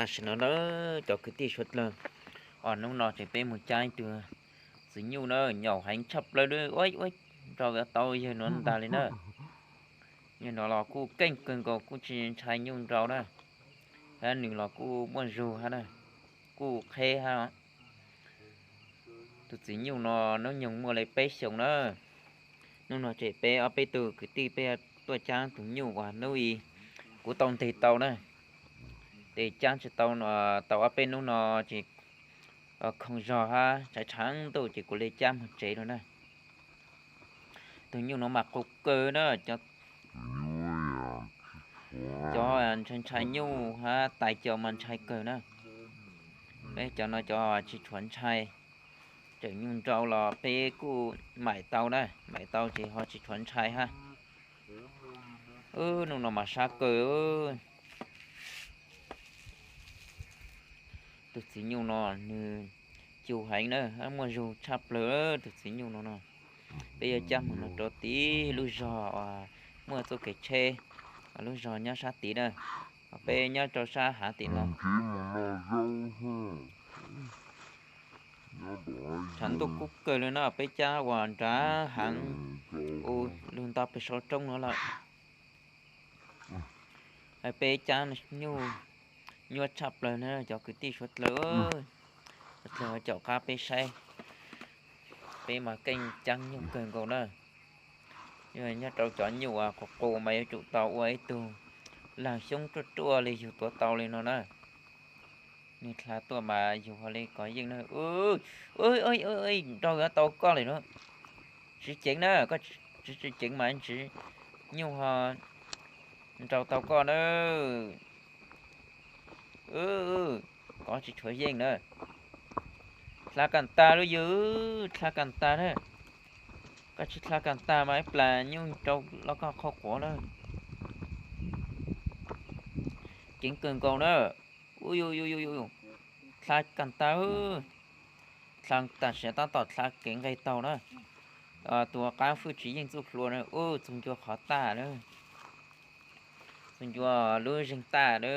Tam sim no na, cov kwv tij suav dlawg, os, hnub no ces peb mus cab ib tug txiv nyuj na, nyaum heev tshaj plaws li, ua ua nrau tau yawg no ntag li na. Yawg no los kuj keej kawg nkaus, kuj tsis ntshai nyuj nrau na, hab nws los kuj muaj zug hab na, kuj qheb hab. Tus txiv nyuj no hnub nyoog muaj li peb xyoos na. Hnub no ces peb ob peb tug kwv tij peb tuaj cab tus nyuj uas hnub i kuv tau ntes tau na, ces cab tsis tau, tau ob peb hnub no ces khoom zog hab tshav tshav ntuj ces kuv li cab moog tsev lawm na. Tus nyuj no mas qus kawg na, cov ntshai ntshai nyuj hab tais caus mas ntshai kawg na. Peb cov no cov tsis tshuav ntshai, tseem nyuj nrau los peb kuj maim tau na, maim tau ces ho tsis tshuav ntshai hab. Hnub no mas sab kawg. Tus txiv nyuj no nws cus heev na, muaj zug tshaj plaws tus txiv nyuj no no. Peb yuav cab moog no rau tim lub zog uas muaj txuj kev tsheb, lub zog nyob sab tid na, peb nyob rau sab hav tim no. Tshav ntuj kub kawg li no, peb cab uas nrad heev, u, lug nto peg saum roob no lawm. Peb cab nyuj nyuaj tshaj plaws na cov kwv tij suav dlawg, suav dlawg caum qab peb saib. Peb mas keej cab nyuj kawg nkaus na. Nyob rau cov nyuj uas qus qus mas yuav tsum tau ua ib tug laag xyoob ruaj ruaj li yug tuav tau li no na. Nws dlha tuaj mas yug ho li kov yeej na. Nrau yuav tau koj li na. Tsis ceev na, koj tsis tsis ceev mas tsis nyuj ho nrau tau koj na. Kov tsis tshuav yeej na. Dlha kam tag lub yawg, dlha kam tag na. Koj tsis dlha kam tag mas ib plag nyuj rau los koj qhov quav na. Ceev kawg nkaus na. Ub, dlha kam tag. Dlha tam sim tab tom dlha kev nqe taug na. Tus qaab fwj tsis yeej txuj hlua na, ub, txug ncua qhov tag na. Txug ncua lub zeeg tag na.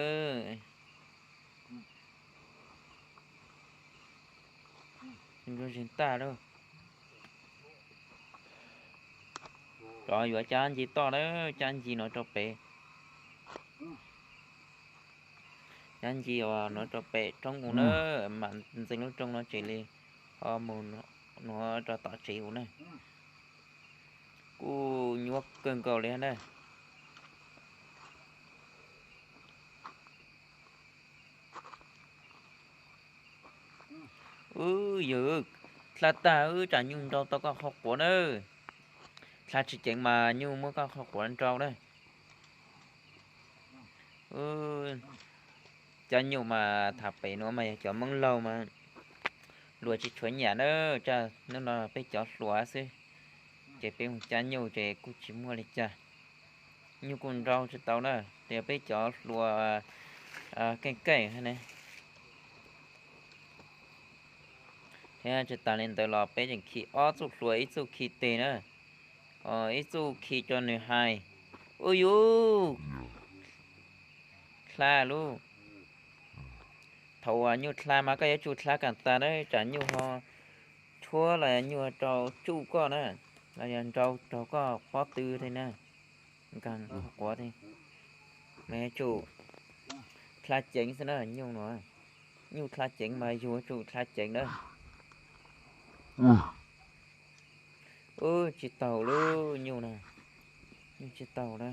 Txug ncua zeeg tag na. Cov yuav cab nce toj na, cab nce no rau pem. Cab nce uas no rau pem roob mus na, mam ntxeev lub roob no tsev li, ho mus nuav rau tom tsev mus na. Kuj nyuaj kawg nkaus li na. Ub, yawg, dlha tag, wb tsam nyuj nrau tau koj qhov quav na. Dlha tsis ceev mas nyuj muab koj qhov quav nrau na. Cov nyuj mas tham pem nuav mas yog cov Moob Laug mas luag tsis tshuav nyam na, tsam hnub no peb cov hluas xwb, ces peb mus cab nyuj ces kuj tsis muaj li cas. Nyuj kuj nrau tsis tau na, tias peb cov hluas keej keej ne. Thiab tsis tas li ntawd los peb tseem khi ob txuj hlua ib txuj khi tes na, ib txuj khi rau nws hais. Ub yus, dlha lauj. Thaum uas nyuj dlha mas koj yuav tsum dlha kam tas na, tsam nyuj ho tshuab los nyuj rau tsuj koj na, los yog nrau raug koj pob tw thiab na, nkaag quav thiab. Mas yuav tsum dlha ceev xwb na nyuj no. Nyuj dlha ceev mas yus yuav tsum dlha ceev na. Ub, tsis taug lauj nyuj na, nyuj tsis taug na.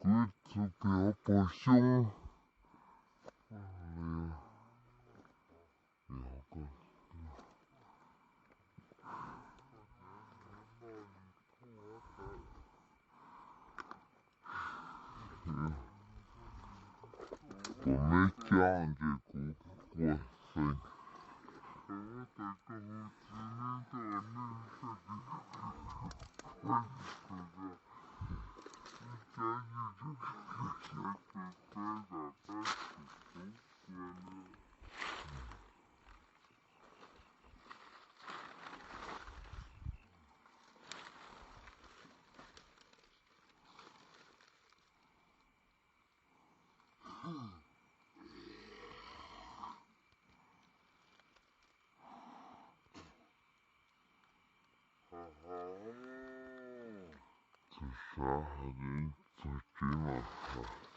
Kuv txog kiag hauv paus xyoob. Kuv me coj ntses kuv quaj xeeb. Txawm sab hais tias txog tsev mas hais.